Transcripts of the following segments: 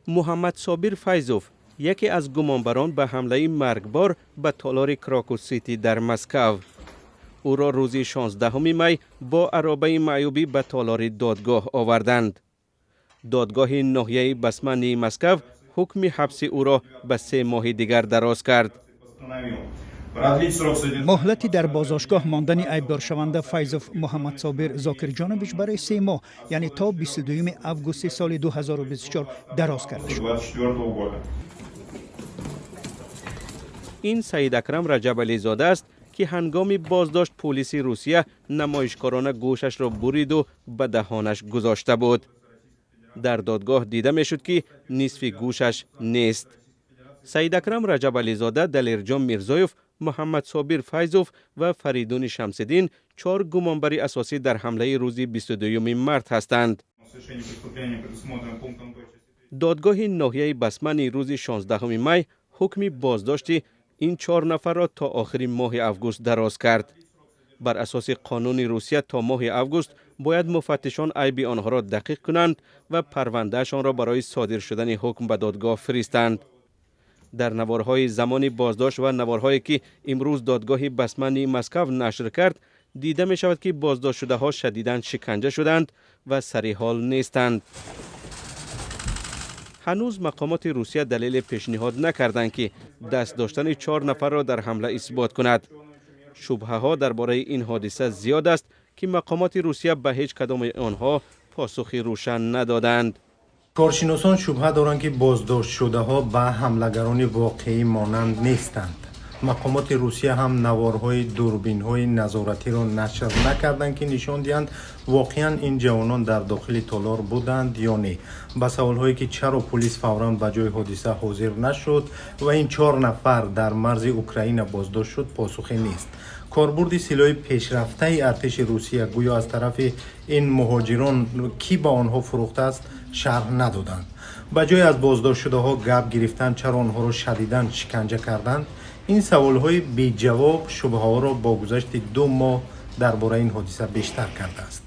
Муҳаммадсобир Файзов, яке аз гумонбарон ба ҳамлаи маргбор ба толори Крокус Сити дар Москав. Ӯро рӯзи 16 май бо аробаи маъюбӣ ба толори додгоҳ оварданд. Додгоҳи ноҳияи Басманнии Москав ҳукми ҳабси ӯро ба 3 моҳи дигар дароз кард. Муҳлати дар боздоштгоҳ мондани айбдоршаванда Файзов Муҳаммадсобир Зокирҷонович барои 3 моҳ, яъне то 22 августи соли 2024 дароз карда шуд. Ин Саидакрам Раҷабализода аст, ки ҳангоми боздошт пулиси Русия намоишкорона гӯшашро буриду ба даҳонаш гузошта буд. Дар додгоҳ дида мешуд, ки нисфи гӯшаш нест. Саидакрам Раҷабализода, Далерҷон Мирзоев, Муҳаммадсобир Файзов ва Фаридуни Шамсиддин чор гумонбари асосӣ дар ҳамлаи рӯзи 22 март ҳастанд. Додгоҳи ноҳияи Басманӣ рӯзи 16 май ҳукми боздошти ин чор нафарро то охири моҳи август дароз кард. Бар асоси қонуни Русия, то моҳи август бояд муфаттишон айби онҳоро дақиқ кунанд ва парвандаашонро барои содир шудани ҳукм ба додгоҳ фиристанд. Дар наворҳои замони боздошт ва наворҳое, ки имрӯз додгоҳи Басманнии Москав нашр кард, дида мешавад, ки боздоштшудаҳо шадидан шиканҷа шуданд ва сариҳол нестанд. Ҳанӯз мақомоти Русия далеле пешниҳод накарданд, ки даст доштани чор нафарро дар ҳамла исбот кунад. Шубҳаҳо дар бораи ин ҳодиса зиёд аст, ки мақомоти Русия ба ҳеҷ кадоми онҳо посухи рӯшан надоданд. Коршиносон шубҳа доранд, ки боздоштшудаҳо ба ҳамлагарони воқеӣ монанд нестанд. Мақомоти Русия ҳам наворҳои дурбинҳои назоратиро нашр накарданд, ки нишон диҳанд, воқеан ин ҷавонон дар дохили толор буданд ё не. Ба саволҳое, ки чаро пулис фавран ба ҷои ҳодиса ҳозир нашуд ва ин чор нафар дар марзи Украина боздошт шуд, посухе нест. Корбурди силоҳи пешрафтаи артиши Русия гӯё аз тарафи ин муҳоҷирон, кӣ ба онҳо фурӯхтааст, шарҳ надоданд. Ба ҷои аз боздоштшудаҳо гап гирифтан, чаро онҳоро шадидан шиканҷа карданд? Ин саволҳои беҷавоб шубҳаҳоро бо гузашти 2 моҳ дар бораи ин ҳодиса бештар кардааст.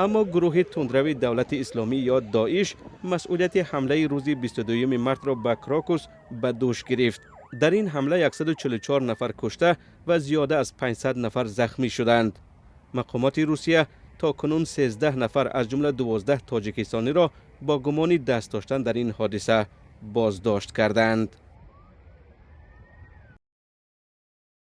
Аммо гурӯҳи тундрави Давлати Исломӣ ё Доиш масъулияти ҳамлаи рӯзи 22 мартро ба Крокус ба дӯш гирифт. Дар ин ҳамла 144 нафар кушта ва зиёда аз 500 нафар захмӣ шуданд. Мақомоти Русия то кунун 13 нафар, аз ҷумла 12 тоҷикистониро, бо гумони даст доштан дар ин ҳодиса боздошт кардаанд.